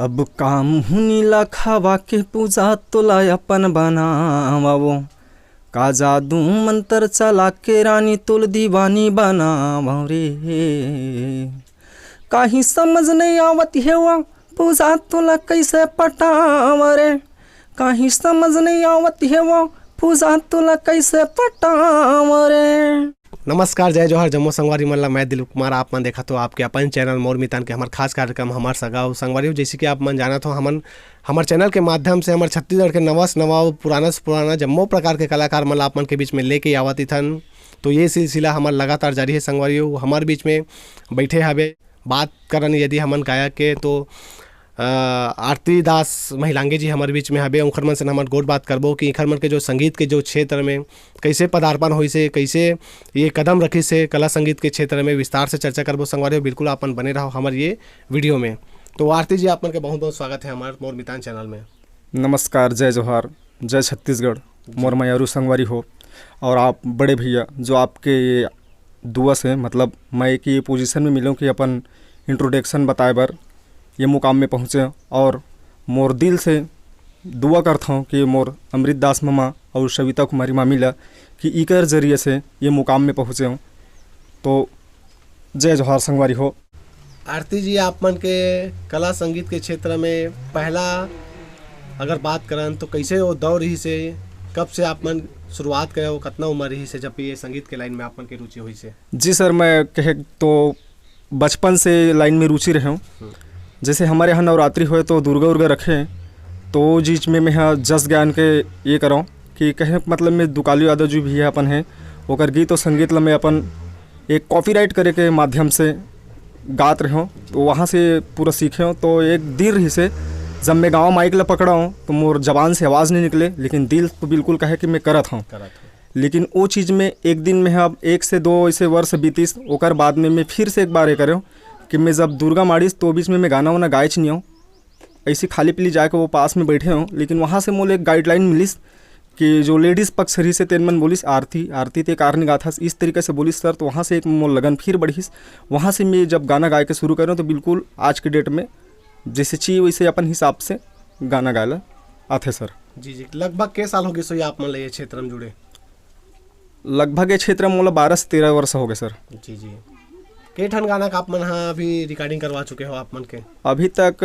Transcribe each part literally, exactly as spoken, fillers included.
अब का मुहनी ला खावा के पूजा तोला अपन बनावो, का जादू मंतर चला के रानी तोल दीवानी बनावो रे। काहीं समझ नहीं आवत हे वो पूजा तोला कैसे पटाव रे, काहीं समझ नहीं आवत हे वो पूजा तोला कैसे पटाव रे। नमस्कार, जय जोहार, जम्मो संगवारी मन ला मैं दिलीप कुमार। आप मन देखत हो आपके अपन चैनल मोर मितान के हमर खास कार्यक्रम हमर सगा अउ संगवारी हो। जैसे कि आप मन जानत हो, हमन हमर चैनल के माध्यम से हमर छत्तीसगढ़ के नवा से नवा अउ पुराना से पुराना जम्मो प्रकार के कलाकार मन ला आप मन के बीच में लेके आवत इथन। तो ये सिलसिला हमर लगातार जारी है संगवारी हो। हमर बीच में बैठे हवे बात करन यदि हमन गायक के, तो अ, आरती दास महिलांगे जी हमर बीच में हबे। उंखर मन से हमन गोठ बात करबो कि इखर मन के जो संगीत के जो क्षेत्र में कैसे पदार्पण होइस हे, कैसे ये कदम रखिस हे कला संगीत के क्षेत्र में, विस्तार से चर्चा करबो संगवारी हो। बिल्कुल आपन बने रहो हमर ये वीडियो में। तो आरती जी, आप मन के बहुत बहुत स्वागत है हमार मोर मितान चैनल में। नमस्कार, जय जोहार, जय छत्तीसगढ़, मोर मयारू संगवारी हो। और आप बड़े भैया, जो आपके ये दुआ से, मतलब, मैं एक ये पोजीशन में मिलूँ कि अपन इंट्रोडक्शन बताए बर ये मुकाम में पहुँचे। और मोर दिल से दुआ करता हूँ कि मोर अमृत दास मामा और सविता कुमारी मामी ला, कि इकर जरिए से ये मुकाम में पहुँचे हूँ। तो जय जोहार संगवारी हो। आरती जी, आप मन के कला संगीत के क्षेत्र में पहला अगर बात करन तो कैसे वो दौर रहिस हे, कब से आप मन शुरुआत करे हो, कितना उम्र रहिस हे जब ये संगीत के लाइन में आप मन के रुचि होइस हे? जी सर, मैं कहे तो बचपन से लाइन में रुचि रहे हूँ। हम्म। जैसे हमारे यहाँ नवरात्रि होए तो दुर्गा उर्गा रखे, तो वो चीज में मैं यहाँ जस ज्ञान के ये करऊँ कि कहे मतलब में दुकालू यादव जी भी है अपन है, ओकर गीत और संगीत ला मैं अपन एक कॉपीराइट करे के माध्यम से गात रहे हूँ, तो वहाँ से पूरा सीखे हूँ। तो एक दिन रहिस हे, जब मैं गाँव माइक ला पकड़ा हूँ तो मोर जबान से आवाज़ नहीं निकले, लेकिन दिल तो बिल्कुल कहे कि मैं करत हूँ। करत हूँ। लेकिन वो चीज़ में एक दिन में अब एक से दो ऐसे वर्ष बीतिस, ओकर बाद में मैं फिर से एक बार ये करे हूँ कि मैं जब दुर्गा माड़िस तो बीच में मैं गाना वाना गायच नहीं हूँ, ऐसे खाली पीली जाके वो पास में बैठे हूँ। लेकिन वहाँ से मोला एक गाइडलाइन मिलिस कि जो लेडीज़ पक्ष रहिस हे तेन मन बोलिस आरती, आरती ते कार नहीं गाथस, इस तरीके से बोलिस सर। तो वहाँ से एक मोर लगन फिर बढ़िस। वहाँ से मैं जब गाना गाए के शुरू करे हूँ तो बिल्कुल आज के डेट में जैसे चाहिए वैसे अपन हिसाब से गाना गाए ला आथे सर। जी जी, लगभग के साल हो गए सो ये आप मन ला ये क्षेत्र में जुड़े? लगभग ये क्षेत्र में मोला बारह से तेरह वर्ष हो गए सर। जी जी, के ठन गाना का आप मन हा अभी रिकॉर्डिंग करवा चुके हो आप मन के? अभी तक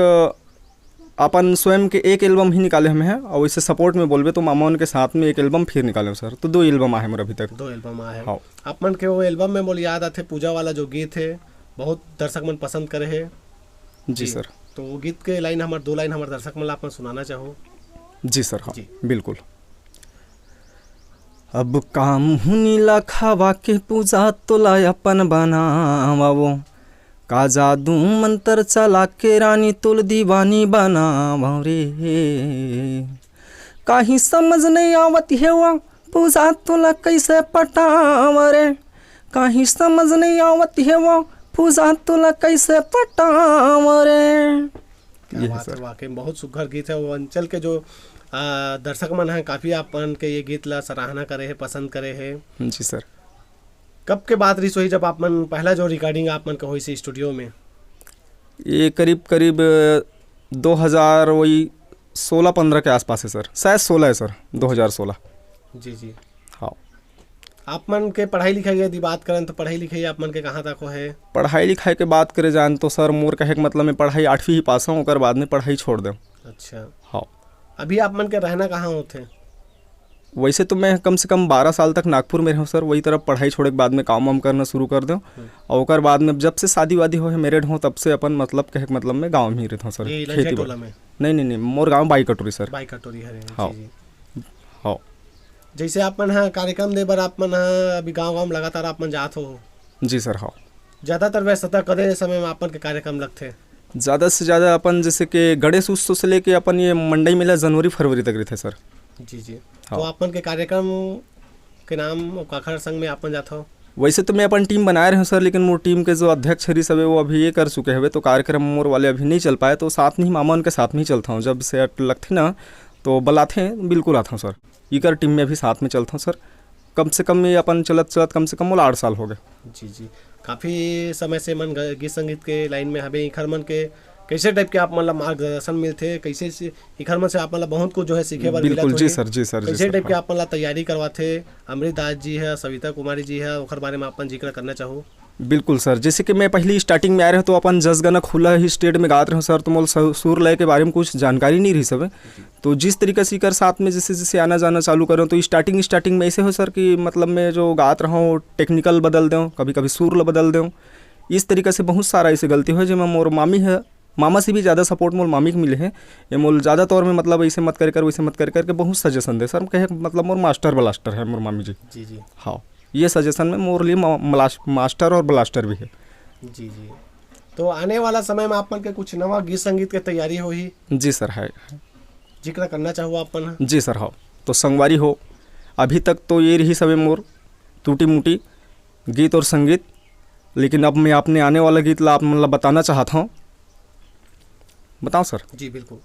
अपन स्वयं के एक एल्बम ही निकाले हमें हैं, और इसे सपोर्ट में बोलबे तो मामा उनके साथ में एक एल्बम फिर निकाले हूँ सर, तो दो एल्बम आए मोर अभी तक। दो एल्बम आए हैं। हाँ। आप मन के वो एल्बम में मोला याद आथे पूजा वाला जो गीत है, बहुत दर्शक मन पसंद करे है। जी जी। सर। तो वो गीत के लाइन हमार, दो लाइन हमार दर्शक मन ला आप मन सुनाना चाहो? जी सर, हाँ, जी। बिल्कुल। अब का मुहनी ला खावा के पूजा तोला अपन बनावो, का जादू मंतर चला के रानी तोल दीवानी बनावो रे। काहीं समझ नहीं आवत हे वो पूजा तोला कैसे पटाव रे, काहीं समझ नहीं आवत हे वो पूजा तोला कैसे पटाव रे। क्या यही बात सर। है, वाकई में बहुत सुघर गीत है। वो अंचल के जो आ, दर्शक मन हैं काफ़ी आप मन के ये गीत ला सराहना करे हैं, पसंद करे हैं। जी सर। कब के बात रहिस होही जब आप मन पहला जो रिकॉर्डिंग आप मन के होइस स्टूडियो में? ये करीब करीब दो हज़ार वही सोलह पन्द्रह के आसपास है सर, शायद सोलह है सर, दो हज़ार सोलह। जी जी। हाँ। आप मन के पढ़ाई लिखाई यदि बात करन तो पढ़ाई लिखाई आप मन के कहाँ तक हो है? पढ़ाई लिखाई के बात करे जान तो सर मोर कहे के मतलब मैं पढ़ाई आठवीं ही पास हूँ, ओकर बाद में पढ़ाई छोड़ दें। अच्छा। हाँ। अभी आप मन के रहना कहाँ होथे? वैसे तो मैं कम से कम बारह साल तक नागपुर में रहूँ सर, वही तरफ पढ़ाई छोड़े के बाद में काम वाम करना शुरू कर दूँ। हम्म। और ओकर बाद में जब से शादी वादी हो है, मैरिड हो, तब से अपन मतलब कहे के मतलब मैं गाँव में ही रहता हूँ सर, ये लंझा खेती टोला बाड़ी। में? नहीं नहीं नहीं, मोर गाँव बाई कटोरी सर। बाई कटोरी हरे। हाँ। जी, जी। हाँ। जैसे आप मन हा कार्यक्रम दे बर आप मन हा अभी गाँव गाँव में लगातार आप मन जात हो? जी सर, हाँ। ज़्यादातर व्यस्तता कदे समय में आप मन के कार्यक्रम लगथे? ज़्यादा से ज़्यादा अपन जैसे कि गणेश उत्सव से लेके अपन ये मंडई मेला जनवरी फरवरी तक रहथे सर। जी जी। हाँ। तो आप मन के कार्यक्रम के नाम अउ काखर संग में आप मन जात हो? वैसे तो मैं अपन टीम बनाए रहे हूँ सर, लेकिन मोर टीम के जो अध्यक्ष हरी सवे वो अभी ये कर चुके हवे, तो कार्यक्रम मोर वाले अभी नहीं चल पाए, तो साथ में ही मामा उनके साथ में ही चलता हूँ। जब सेट लगथे ना तो बलाथे, बिल्कुल आता हूँ सर। इकर टीम में अभी साथ में चलता हूँ सर। कम से कम ये अपन चलत चलत कम से कम मोला आठ साल हो गए। जी जी, काफ़ी समय से मन ग-, गीत संगीत के लाइन में हवे। इखर मन के कैसे टाइप के आप मन ला मार्गदर्शन मिलथे, कैसे से इखर मन से आप मन ला बहुत कुछ जो है सीखे बर मिलत बिल्कुल, जी होही? सर, जी सर, जी कैसे सर, टाइप के हाँ। आप मन ला तैयारी करवाथे? अमृत दास जी है, सविता कुमारी जी है, ओखर बारे में आप मन जिक्र करना चाहो? बिल्कुल सर, जैसे कि मैं पहली स्टार्टिंग में आए रहे तो अपन जस गाना खुला ही स्टेट में गात रहे सर, तो मोल सु-, सुर लय के बारे में कुछ जानकारी नहीं रही सब। तो जिस तरीके से इकर साथ में जैसे जैसे आना जाना चालू करें, तो स्टार्टिंग स्टार्टिंग में ऐसे हो सर कि मतलब मैं जो गात रहा हूँ टेक्निकल बदल दें, कभी कभी सुर ल बदल दें, इस तरीके से बहुत सारा ऐसे गलती हो, जेमा मोर मामी है, मामा से भी ज़्यादा सपोर्ट मोर मामी के मिले है। ये मोल ज़्यादा तौर में मतलब ऐसे मत कर कर, वैसे मत कर करके बहुत सजेशन दे सर, कहे मतलब मोर मास्टर ब्लास्टर है मोर मामी जी। जी जी। हाँ, ये सजेशन में मोर लिए मा-, मलास-, मास्टर और ब्लास्टर भी है। जी जी। तो आने वाला समय में आप मन के कुछ नवा गीत संगीत के तैयारी होही? जी सर, है। जिक्र करना चाहो आप मन? जी सर, हाँ। तो संगवारी हो, अभी तक तो ये रही सबे मोर टूटी मुटी गीत और संगीत, लेकिन अब मैं अपने आने वाला गीत ला आप मन ला बताना चाहत हूँ। बताओ सर। जी बिल्कुल।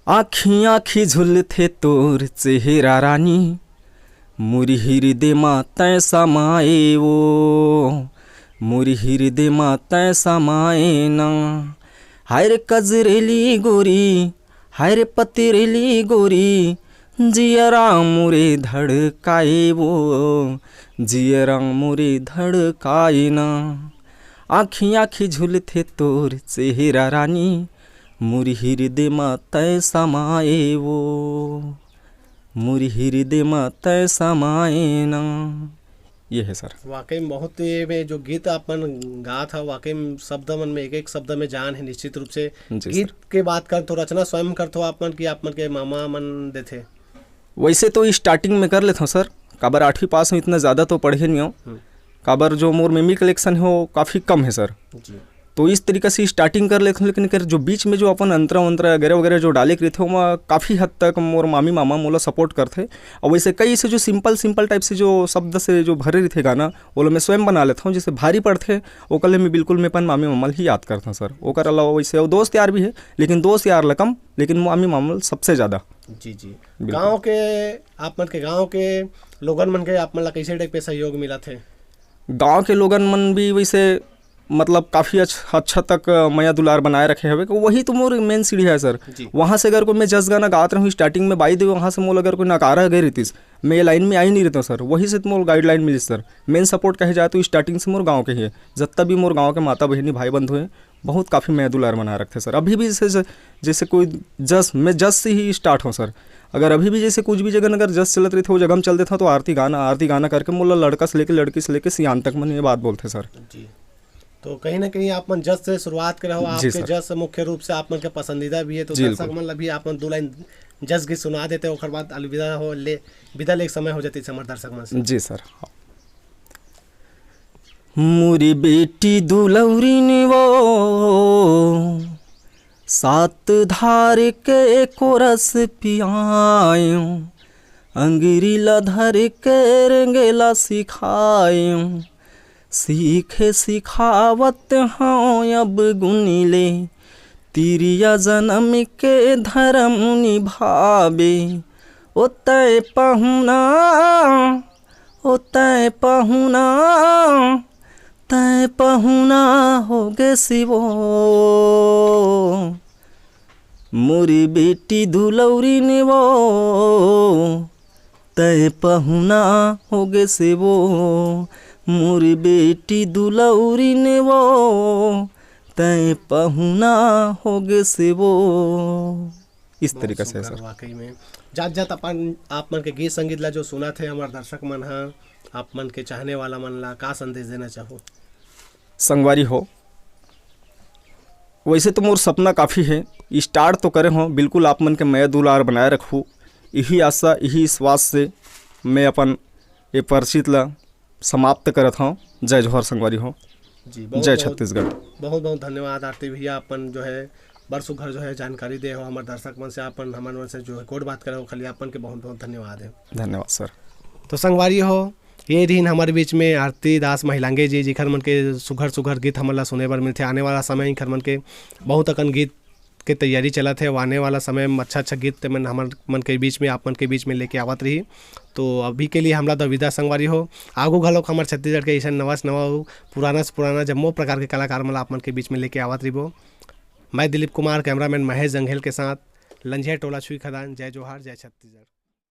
आँखी आँखी झुलथे तोर चेहरा रानी, मुरी हिरदे मा तैं समाए वो, मुरी हिरदे मा तैं समाए ना। हाय रे कजरेली गोरी, हाय रे पतरेली गोरी, जियरा मुरे धड़काए वो, जियरा मुरे धड़काए ना। आँखी आँखी झुलथे तोर चेहरा रानी, मुरी हिरदे मा तैं समाए वो, मुरी हिरदे मा तैं समाए ना। ये है सर। वाकई में बहुत, ये में जो गीत आप मन गात हा, वाकई में शब्द मन में एक एक शब्द में जान है निश्चित रूप से। जी गीत सर। के बात कर तो रचना स्वयं करथो आप मन कि आप मन के मामा मन देथे? वैसे तो स्टार्टिंग में कर लेता हूँ सर, काबर आठवीं पास हूँ, इतना ज़्यादा तो पढ़े नहीं हूँ। हम्म। काबर जो मोर मेमोरी कलेक्शन है वो काफ़ी कम है सर। जी। तो इस तरीके से स्टार्टिंग कर लेते हैं, लेकिन कर जो बीच में जो अपन अंतरा वंतरा वगैरह वगैरह जो डाले के रहते हो, वहाँ काफ़ी हद तक मोर मामी मामा मोला सपोर्ट करते। और वैसे कई से जो सिंपल सिंपल टाइप से जो शब्द से जो भरे रहते गाना, वो लो मैं स्वयं बना लेता हूँ। जैसे भारी पड़ते, ओकर ले मैं बिल्कुल मैं अपन मामी मामा ल ही याद करता हूँ सर। ओकर अलावा वैसे वो दोस्त यार भी है, लेकिन दोस्त यार ल कम, लेकिन मामी मामा ल सबसे ज़्यादा। जी जी। बिल्कुल। गाँव के, आप मन के गाँव के लोगन मन के आप मन ला कैसे टाइप के सहयोग मिलत है? गाँव के लोगन मन भी वैसे मतलब काफ़ी अच्छ-, अच्छा तक, अ, मया दुलार बनाए रखे हवे, वही तो मोर मेन सीढ़ी है सर। जी। वहाँ से अगर कोई मैं जस गाना गात रहूँ स्टार्टिंग में, बाई द वे, वहाँ से मोला अगर कोई नकारा गए रहतिस, मैं ये लाइन में आ ही नहीं रहता सर। वही से तो मोला गाइडलाइन मिलिस सर। मेन सपोर्ट कहे जाए तो स्टार्टिंग से मोर गाँव के ही है। जत्ता भी मोर गाँव के माता बहिनी भाई बंधु हैं, बहुत काफ़ी मया दुलार बनाए रखते सर। अभी भी जैसे, जैसे कोई जस, मैं जस से ही स्टार्ट हूँ सर। अगर अभी भी जैसे कुछ भी जगह अगर जस चलत रही, वो जगह में चल देता तो आरती गाना, आरती गाना करके मोला लड़का से लेके, लड़की से लेके सियान तक मन ये बात बोलते सर। जी। तो कहीं ना कहीं आप मन जस से शुरुआत करे हो, जी आपके सर। जस मुख्य रूप से आप मन के पसंदीदा भी है, तो जी, दर्शक बिल्कुल। मन ला भी आप मन दो लाइन जस गीत सुना देते, ओकर बाद अलविदा हो ले, विदा लेके समय हो जाती हमारे दर्शक मन से। जी सर। मुरी बेटी दुलौरी ने वो सात धार के कोरस पियायो, अंगरी ला धर के रेंगेला सिखायो। सीखे सिखावत हौं अब गुनी ले, तिरिया जनम के धरम निभाबे। ओ तय पहुना, ओ तय पहुना, तय पहुना हो गे सिवो। मोरी बेटी दुलौरी ने वो, तय पहुना हो गे से वो, मोर बेटी दुलौरी ने वो, तय पहुना हो गे से वो। इस बहुत तरीका से है सुंदर, सर। वाकई में। जात जात अपन, आप मन के गीत संगीत ला जो सुनत हे, हमार दर्शक मन ह, आप मन के चाहने वाला मन ला का संदेश देना चाहो? संगवारी हो, वैसे तो मोर सपना काफ़ी हे, स्टार्ट तो करे हों, बिल्कुल आप मन के मया दुलार बनाए रखहू, इही आशा, इही विश्वास से मैं अपन ये परचित ला समाप्त करत हौं। जय जोहार संगवारी हो। जी, बहुत, जय बहुत, छत्तीसगढ़। बहुत, बहुत धन्यवाद आरती भैया, अपन जो है बड़ सुघर जो है जानकारी दे हो हमर दर्शक मन से, अपन हमन मन से जो है गोठ बात करे हो, खाली अपन के बहुत, बहुत धन्यवाद है। धन्यवाद सर। तो संगवारी हो, ये दिन हमारे बीच में आरती दास महिलांगे जी, जिखर मन के सुघर सुघर गीत हमन ला सुने बर मिलथे। आने वाला समय इखर मन के बहुत अकन गीत के तैयारी चलत हे। आने वाला समय में अच्छा अच्छा गीत ते मन हमर मन के बीच में, आप मन के बीच में लेके आवत रही। तो अभी के लिए हमला दो विदा संगवारी हो। आगू घलोक हमर छत्तीसगढ़ के ऐसा नवा से नवा अउ पुराना से पुराना जम्मो प्रकार के कलाकार मन ला आप मन के बीच में लेके आवत रहिबो। मैं दिलीप कुमार, कैमरामैन महेश जंघेल के साथ लंझिया टोला छुई खदान। जय जोहार, जय छत्तीसगढ़।